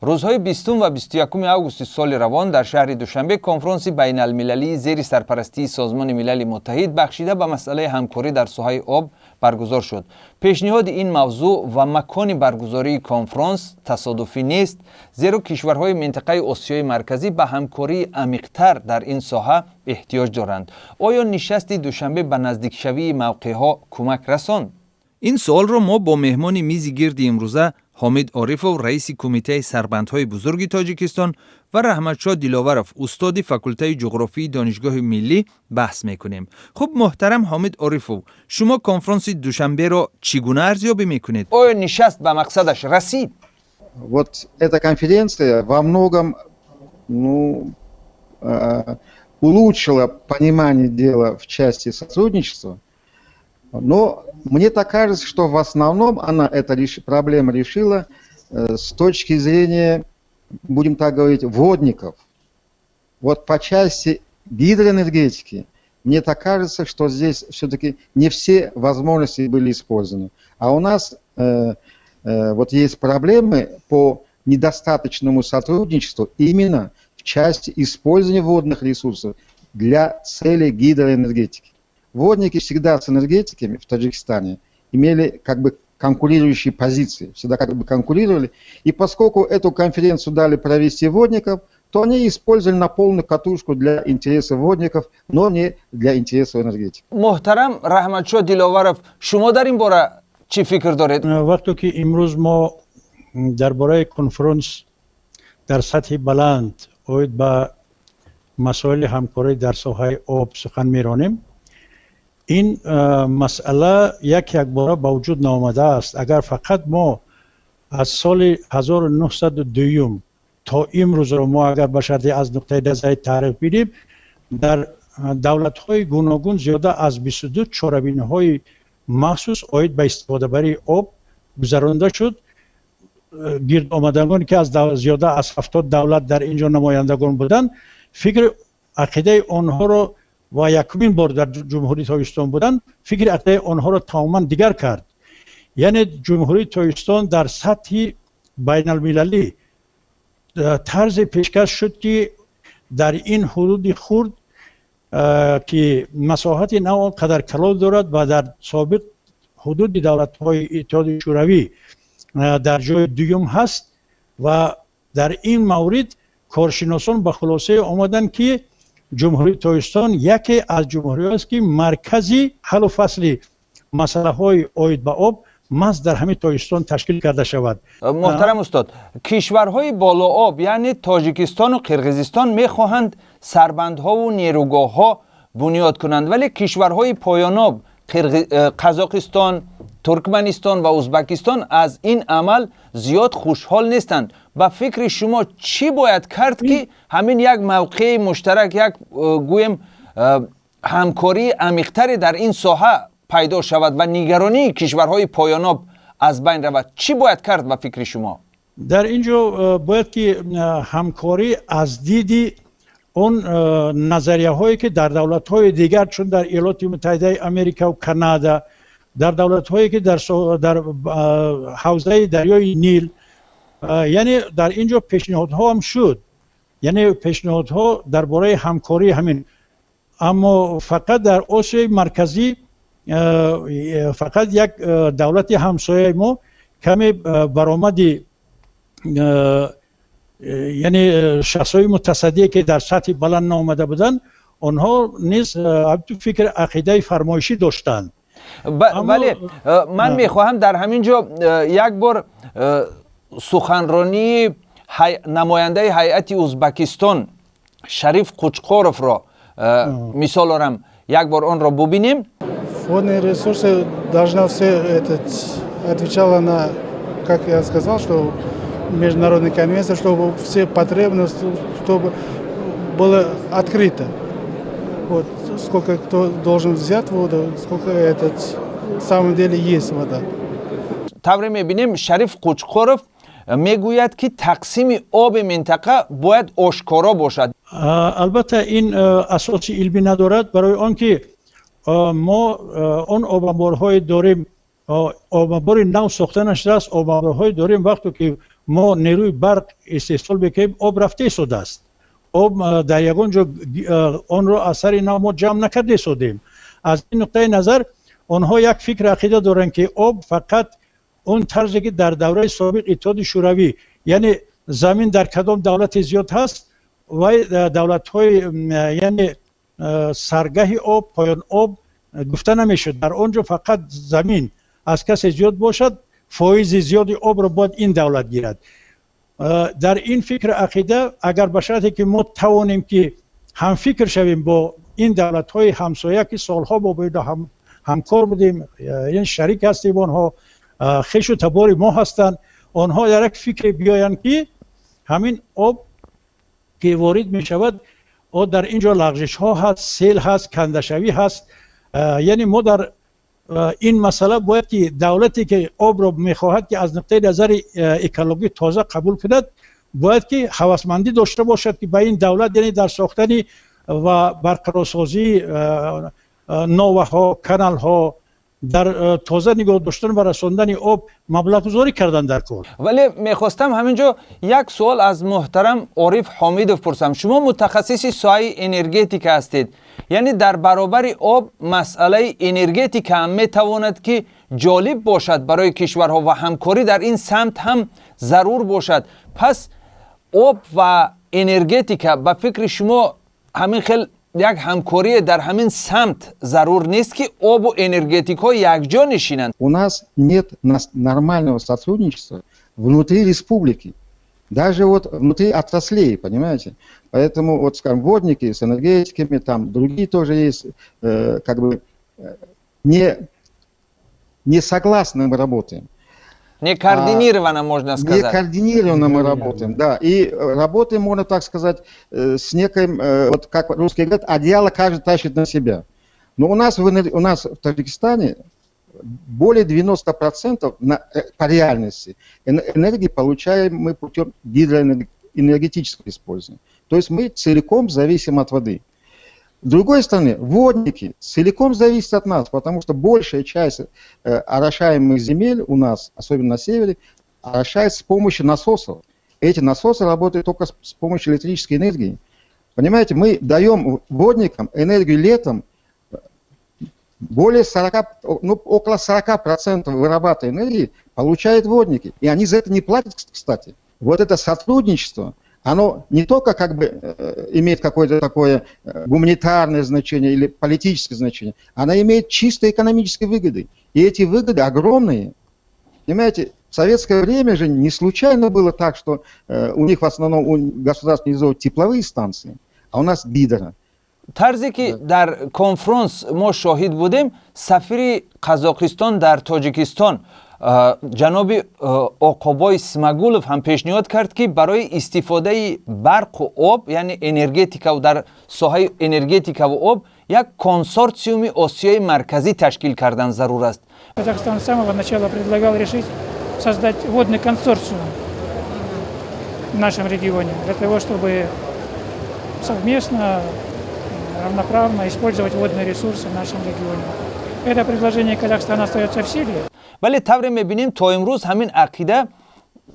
Рӯзҳои 20 ва 21 августи соли равон дар шаҳри Душанбе конфронси байналмилалии зери сарпарастии Созмони Милали Муттаҳид, бахшида ба масъалаи ҳамкорӣ дар соҳаи об, баргузор шуд. Пешниҳоди ин мавзӯъ ва макони баргузории конфронс тасодуфӣ нест, зеро кишварҳои минтақаи Осиёи Марказӣ ба ҳамкории амиқтар дар ин соҳа эҳтиёҷ доранд. Оё нишасти Душанбе ба наздикшавии мавқеъҳо кӯмак расонд? Ин суолро мо бо меҳмони мизи гирди имрӯза, Ҳомид Орифов, раиси Кумитаи сарбандҳои бузурги Тоҷикистон, ва Раҳматшоҳ Диловаров, устоди факултаи ҷуғрофии Донишгоҳи миллӣ, баҳс мекунем. Хуб, муҳтарам Ҳомид Орифов, шумо конфронси Душанберо чӣ гуна арзёбӣ мекунед? Оё нишаст ба мақсадаш расид? Вот эта конференция во многом, ну, улучшила понимание дела в части сотрудничества, но мне так кажется, что в основном она эта проблема решила с точки зрения, будем так говорить, водников. Вот по части гидроэнергетики, мне так кажется, что здесь все-таки не все возможности были использованы. А у нас вот есть проблемы по недостаточному сотрудничеству именно в части использования водных ресурсов для целей гидроэнергетики. Водники всегда с энергетиками в Таджикистане имели как бы конкурирующие позиции, всегда как бы конкурировали. И поскольку эту конференцию дали провести водникам, то они использовали на полную катушку для интересов водников, но не для интересов энергетики. Муҳтарам Раҳматшоҳ Диловаров, шумо дар ин бора чӣ фикр доред? Вақте ки имрӯз мо дар бораи конфронс дар сатҳи баланд оид ба масоили ҳамкорӣ дар соҳаи об сухан меронем, ин масъала як якбора ба вуҷуд наомадааст. Агар фақат мо аз соли 1902 то имрӯзро мо агар ба шарти аз нуқтаи назари таърих бинем, дар давлатҳои гуногун зиёда аз 22 чорабиниҳои махсус оид ба истифодабарии об гузаронда шуд. Гирдомадагоне, ки аз зиёда аз 70 давлат дар ин ҷо намояндагон буданд, фикри ақидаи онҳоро ва якумин бор дар Ҷумҳурии Тоҷикистон буданд, фикри ақидаи онҳоро тамоман дигар кард. Яъне Ҷумҳурии Тоҷикистон дар сатҳи байналмилалӣ тарзе пешкаш шуд, ки дар ин ҳудуди хурд, ки масоҳати на он қадар калон дорад ва дар собиқ ҳудуди давлатҳои Иттиҳоди Шӯравӣ дар ҷои дуюм ҳаст, ва дар ин маврид коршиносон ба хулосае омаданд, ки Ҷумҳурии Тоҷикистон яке аз ҷумҳуриҳоест, ки маркази ҳаллу фасли масъалаҳои оид ба об маҳз дар ҳамин Тоҷикистон ташкил карда шавад. Муҳтарам устод, кишварҳои болооб, яъне Тоҷикистону Қирғизистон, мехоҳанд сарбандҳову нерӯгоҳҳо бунёд кунанд, вале кишварҳои поёноб, Қазоқистон, Туркманистон ва Узбакистон, аз ин амал зиёд хушҳол нестанд. Ба фикри шумо, чӣ бояд кард, ки ҳамин як мавқеи муштарак, як гӯем, ҳамкории амиқтаре дар ин соҳа пайдо шавад ва нигаронии кишварҳои поёноб аз байн равад? Чӣ бояд кард ба фикри шумо? Дар ин ҷо бояд ки ҳамкорӣ аз диди он назарияҳое, ки дар давлатҳои дигар, чун дар Иёлоти Муттаҳидаи Америкаву Канада, дар давлатҳое, ки дар ҳавзаи дарёи Нил, яъне дар ин ҷо пешниҳодҳо ҳам шуд, яъне пешниҳодҳо дар бораи ҳамкории ҳамин. Аммо фақат дар Осиёи Марказӣ фақат як давлати ҳамсояи мо каме баромади, яъне шахсҳои мутасаддие, ки дар сатҳи баланд наомада буданд, онҳо низ фикр ақидаи фармоишӣ доштанд. Бале, ман мехоҳам дар ҳамин ҷо як бор суханронии намояндаи ҳайати Узбакистон Шариф Қучқоровро мисол орам. Як бор онро бубинем. Водные ресурсы должна все этот, отвечала на, как я сказал, что международная конвенция, чтобы все потребности, чтобы было открыто. Вот, сколько кто должен взять воду, сколько этот, в самом деле есть вода. Тавре мебинем, Шариф Қучқоров мегӯяд, ки тақсими оби минтақа бояд ошкоро бошад. Албатта, ин асоси илмӣ надорад, барои он ки мо он обанборҳое дорем, обанбори нав сохта нашудааст, обанборҳое дорем, вақте ки Мо нерӯи барқ истеҳсол мекунем, об рафта истодааст. Об дар ягон ҷо онро аз сари нав мо ҷамъ накарда истодем. Аз ин нуқтаи назар онҳо як фикр ақида доранд, ки об фақат он тарзе, ки дар давраи собиқ Иттиҳоди Шӯравӣ, яъне замин дар кадом давлате зиёд ҳаст, вай давлатҳои, яъне саргаҳи об, поён об гуфта намешуд. Дар он ҷо фақат замин аз касе зиёд бошад, фоизи зиёди обро бояд ин давлат гирад. Дар ин фикр ақида, агар ба шарте ки мо тавонем, ки ҳамфикр шавем бо ин давлатҳои ҳамсоя, ки солҳо мо бо ҳамкор будем, яъне шарик ҳастем, онҳо хешу табори мо ҳастанд, онҳо дар як фикре биёянд, ки ҳамин об ки ворид мешавад, дар ин ҷо лағжишҳо ҳаст, сел ҳаст, кандашавӣ ҳаст. Яъне мо дар ин масъала бояд, ки давлате ки обро мехоҳад, ки аз нуқтаи назари экологӣ тоза қабул кунад, бояд ки ҳавасмандӣ дошта бошад, ки ба ин давлат, яъне дар сохтани ва барқарорсозии новаҳо, каналҳо, дар тоза нигоҳ доштан ва расондани об маблағгузорӣ кардан дар кор. Вале мехостам ҳамин ҷо як суол аз муҳтарам Ориф Ҳомидов пурсам. Шумо мутахассиси соҳаи энергетика ҳастед. Яъне дар баробари об масъалаи энергетика ҳам метавонад, ки ҷолиб бошад барои кишварҳо ва ҳамкорӣ дар ин самт ҳам зарур бошад. Пас об ва энергетика, ба фикри шумо, ҳамин хел як ҳамкорие дар ҳамин самт зарур нест, ки обу энергетикҳо якҷо нишинанд? У нас нет нормального сотрудничества внутри республики, даже вот внутри отраслей, понимаете? Поэтому вот, скажем, водники с энергетиками, там другие тоже есть, как бы не согласны мы работаем. Не координированно, можно сказать. Не координированно мы работаем, да. И работаем, можно так сказать, с неким, вот как русские говорят, одеяло каждый тащит на себя. Но у нас в Таджикистане более 90% по реальности энергии получаем мы путем гидроэнергетического использования. То есть мы целиком зависим от воды. С другой стороны, водники целиком зависят от нас, потому что большая часть орошаемых земель у нас, особенно на севере, орошается с помощью насосов. Эти насосы работают только с помощью электрической энергии. Понимаете, мы даем водникам энергию летом более 40, ну, около 40% вырабатываемой энергии получают водники. И они за это не платят, кстати. Вот это сотрудничество, оно не только как бы имеет какое-то такое гуманитарное значение или политическое значение, оно имеет чисто экономические выгоды. И эти выгоды огромные. Понимаете, в советское время же не случайно было так, что у них в основном у государств организовывают тепловые станции, а у нас гидро. Тарзе ки дар конфронс мо шоҳид будем, сафири Қазоқистон дар Тоҷикистон ҷаноби Оқобой Смагулов ҳам пешниҳод кард, ки барои истифодаи барқу об, яъне энергетикаву дар соҳаи энергетикаву об як консорсиуми Осиёи Марказӣ ташкил кардан зарур аст. Казахстан с самого начала предлагал решить создать водный консорциум в нашем регионе для того, чтобы совместно, равноправно использовать водные ресурсы в нашем регионе. Это предложение Казахстана остается в силе. Вале тавре мебинем, то имрӯз ҳамин ақида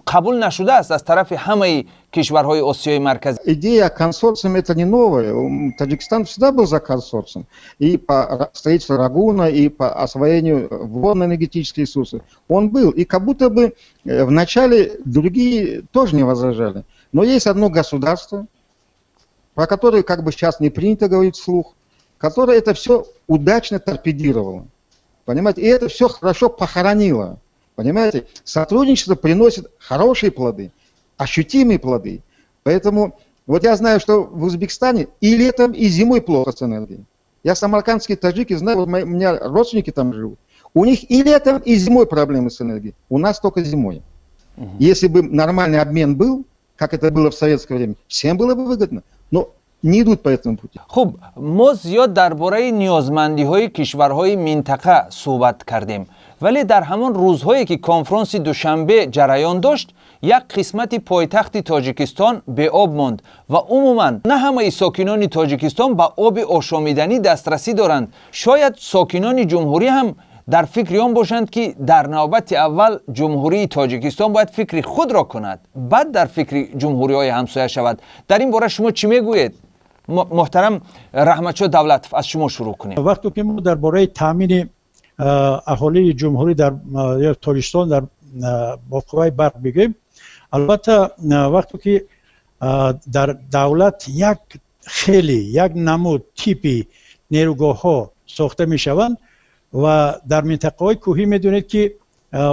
қабул нашудааст аз тарафи ҳамаи кишварҳои Осиёи Марказӣ. Идея консорциума — это не новая. Таджикистан всегда был за консорциум. И по строительству Рогуна, и по освоению водно-энергетических ресурсов. Он был. И как будто бы вначале другие тоже не возражали. Но есть одно государство, про которое как бы сейчас не принято говорить вслух, которое это все удачно торпедировало. Понимаете? И это все хорошо похоронило. Понимаете? Сотрудничество приносит хорошие плоды, ощутимые плоды. Поэтому вот я знаю, что в Узбекистане и летом, и зимой плохо с энергией. Я самаркандские таджики знаю, вот у меня родственники там живут. У них и летом, и зимой проблемы с энергией. У нас только зимой. Если бы нормальный обмен был, как это было в советское время, всем было бы выгодно. Но не идут по этому пути. Хуб, мо зиёд дар бораи ниёзмандиҳои кишварҳои минтақа суҳбат кардем, вале дар ҳамон рӯзҳое, ки конфронси Душанбе ҷараён дошт, як қисмати пойтахти Тоҷикистон беоб монд ва умуман на ҳамаи сокинони Тоҷикистон ба оби ошомиданӣ дастрасӣ доранд. Шояд сокинони ҷумҳурӣ ҳам Дар фикри он бошанд, ки дар навбати аввал Ҷумҳурии Тоҷикистон бояд фикри худро кунад, баъд дар фикри ҷумҳуриҳои ҳамсоя шавад. Дар ин бора шумо чӣ мегӯед? Муҳтарам Раҳматшо Давлатов, аз шумо шурӯъ кунем. Вақте ки мо дар бораи таъмини аҳолии ҷумҳурӣ дар Тоҷикистон дар бо қувваи барқ бигӯем, албатта, вақте ки дар давлат як хеле як намуд типи нерӯгоҳҳо сохта мешаванд ва дар минтақаҳои кӯҳӣ медонед, ки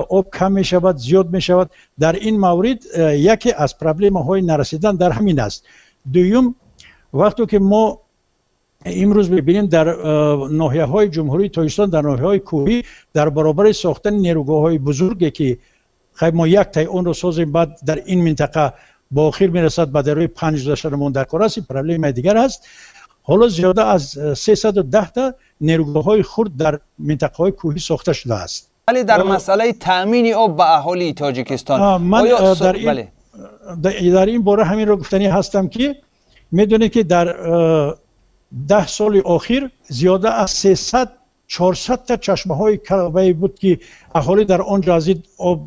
об кам мешавад, зиёд мешавад, дар ин маврид яке аз проблемаҳои нарасидан дар ҳамин аст. Дуюм, вақте ки мо имрӯз мебинем, дар ноҳияҳои Ҷумҳурии Тоҷикистон, дар ноҳияҳои кӯҳӣ, дар баробари сохтани нерӯгоҳҳои бузурге, ки хай мо як тай онро созем, баъд дар ин минтақа ба охир мерасад, ба дарои панҷ гузаштанамон дар кор аст, ин проблемаи дигар аст. Ҳоло зиёда аз 310 та нерӯгоҳҳои хурд дар минтақаҳои кӯҳӣ сохта шудааст. Вале дар масъалаи таъмини об ба аҳолии Тоҷикистон Ман дар ин бора ҳаминро гуфтанӣ ҳастам, ки медонед, ки дар 10 соли охир зиёда аз 300 400 та чашмаҳои калавае буд, ки аҳолӣ дар он ҷо аз ин об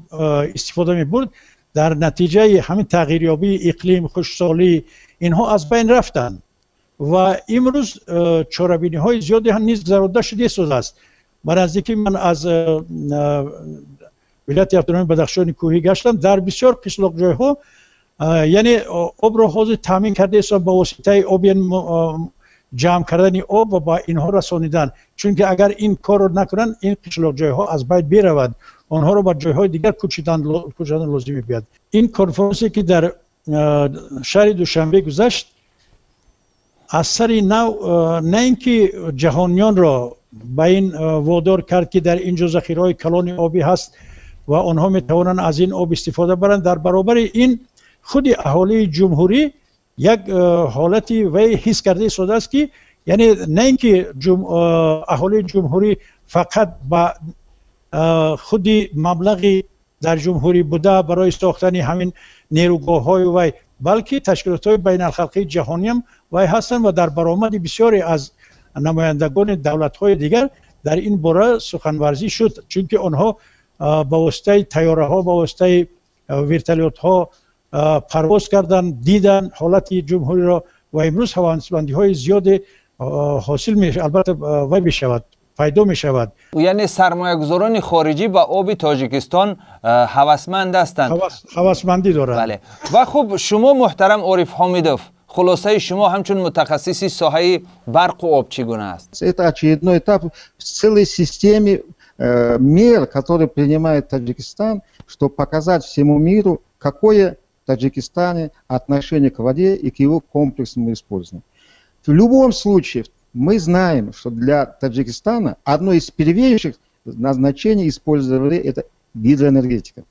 истифода мебурд, дар натиҷаи ҳамин тағйирёбии иқлим, хушксолӣ, инҳо аз байн рафтанд ва имрӯз чорабиниҳои зиёде ҳам низ гузаронида шуда истодааст. Ба наздикӣ ман аз вилояти автономии Бадахшони кӯҳӣ гаштам. Дар бисёр қишлоқҷойҳо, яъне, обро ҳозир таъмин карда истод ба воситаи об, ҷамъ кардани об ва ба инҳо расонидан, чунки агар ин корро накунанд, ин қишлоқҷойҳо аз байн мераванд, онҳоро ба ҷойҳои дигар кӯчидан лозим мебиёд. Ин конференсе, ки дар шаҳри Душанбе гузашт, аз сари нав на ин ки ҷаҳониёнро ба ин водор кард, ки дар ин ҷо захираҳои калони обӣ ҳаст ва онҳо метавонанд аз ин об истифода баранд, дар баробари ин худи аҳолии ҷумҳурӣ як ҳолати вай ҳис карда истодааст, ки яъне на ин ки аҳолии ҷумҳурӣ фақат ба худи маблағи дар ҷумҳурӣ буда барои сохтани ҳамин нерӯгоҳҳои вай, балки ташкилотҳои байналхалқии ҷаҳониам вай ҳастанд ва дар баромади бисёре аз намояндагони давлатҳои дигар дар ин бора суханварзӣ шуд, чунки онҳо ба воситаи тайёраҳо, ба воситаи вертолётҳо парвоз карданд, диданд ҳолати ҷумҳуриро ва имрӯз ҳавасмандиҳои зиёде ҳосил, албатта, вай мешавад, пайдо мешавад. Яъне сармоягузорони хориҷӣ ба оби Тоҷикистон ҳавасманд ҳастанд. Ҳавасмандӣ доранд. Бале. Ва хуб, шумо, муҳтарам Ориф Ҳомидов, хулосаи шумо ҳамчун мутахассиси соҳаи барқу об чӣ гуна аст? Это очередной этап в целой системе мер, которые принимает Таджикистан, чтобы показать всему миру, какое в Таджикистане отношение к воде и к его комплексному использованию. В любом случае, мы знаем, что для Таджикистана одно из первейших назначений использования воды – это гидроэнергетика.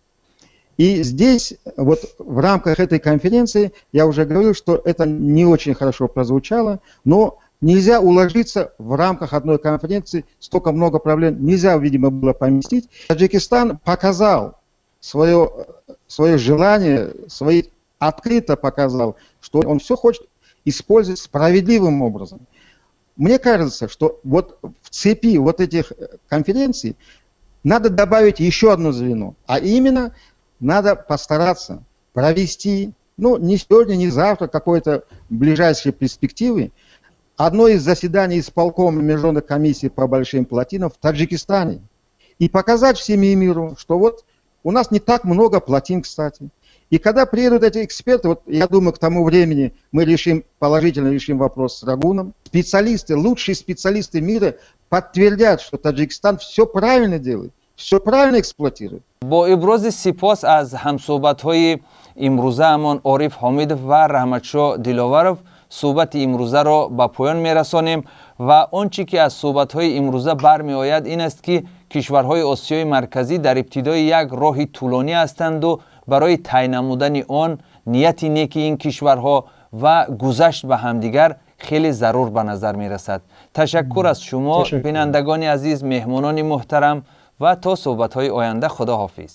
И здесь, вот в рамках этой конференции, я уже говорил, что это не очень хорошо прозвучало, но нельзя уложиться в рамках одной конференции, столько много проблем нельзя, видимо, было поместить. Таджикистан показал свое желание, свои, открыто показал, что он все хочет использовать справедливым образом. Мне кажется, что вот в цепи вот этих конференций надо добавить еще одно звено, а именно надо постараться провести, ну, не сегодня, не завтра, какой-то ближайшей перспективы, одно из заседаний исполкома Международной комиссии по большим плотинам в Таджикистане. И показать всему миру, что вот у нас не так много плотин, кстати. И когда приедут эти эксперты, вот я думаю, к тому времени мы решим, положительно решим вопрос с Рогуном. Специалисты, лучшие специалисты мира подтвердят, что Таджикистан все правильно делает, все правильно эксплуатирует. Бо ибрози сипос аз ҳамсӯҳбатҳои имрӯзаамон Ориф Ҳомидов ва Раҳматшо Диловаров суҳбати имрӯзаро ба поён мерасонем. Ва он чӣ ки аз суҳбатҳои имрӯза бармеояд, ин аст, ки кишварҳои Осиёи Марказӣ дар ибтидои як роҳи тӯлонӣ ҳастанду барои тай намудани он нияти неки ин кишварҳо ва гузашт ба ҳамдигар хеле зарур ба назар мерасад. Ташаккур аз шумо, бинандагони азиз, меҳмонони муҳтарам, ва то суҳбатҳои оянда худо ҳофиз.